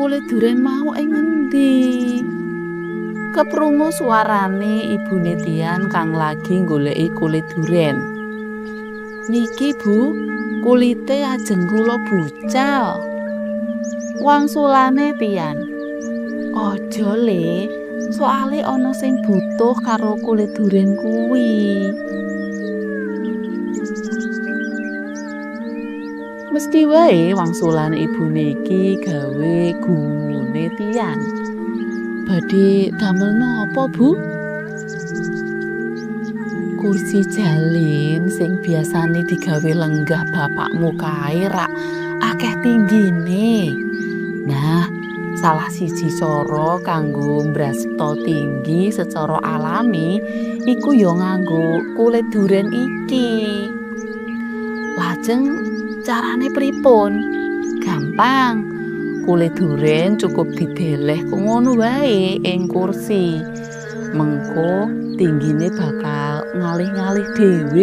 Kulit duren mau ing ngendi? Keprungu suarane ibune Tian kang lagi nggoleki kulit duren. Niki, Bu, kulite ajeng kula bucal. Wangsulane Tian. Aja, Le, soale ana sing butuh karo kulit duren kuwi. Mesti wae wangsulane ibune iki gawe gumune Tian. Badhe damel napa, Bu? Kursi jalin sing biasane digawe lenggah bapakmu kae rak akeh tinggine. Nah, salah siji cara kanggo mbrasta tinggi secara alami iku ya nganggo kulit duren iki. Lajeng carane pripun? Gampang. Kulit duren cukup dideleh ngono wae ing kursi. Mengko tinggine bakal ngalih-ngalih dhewe.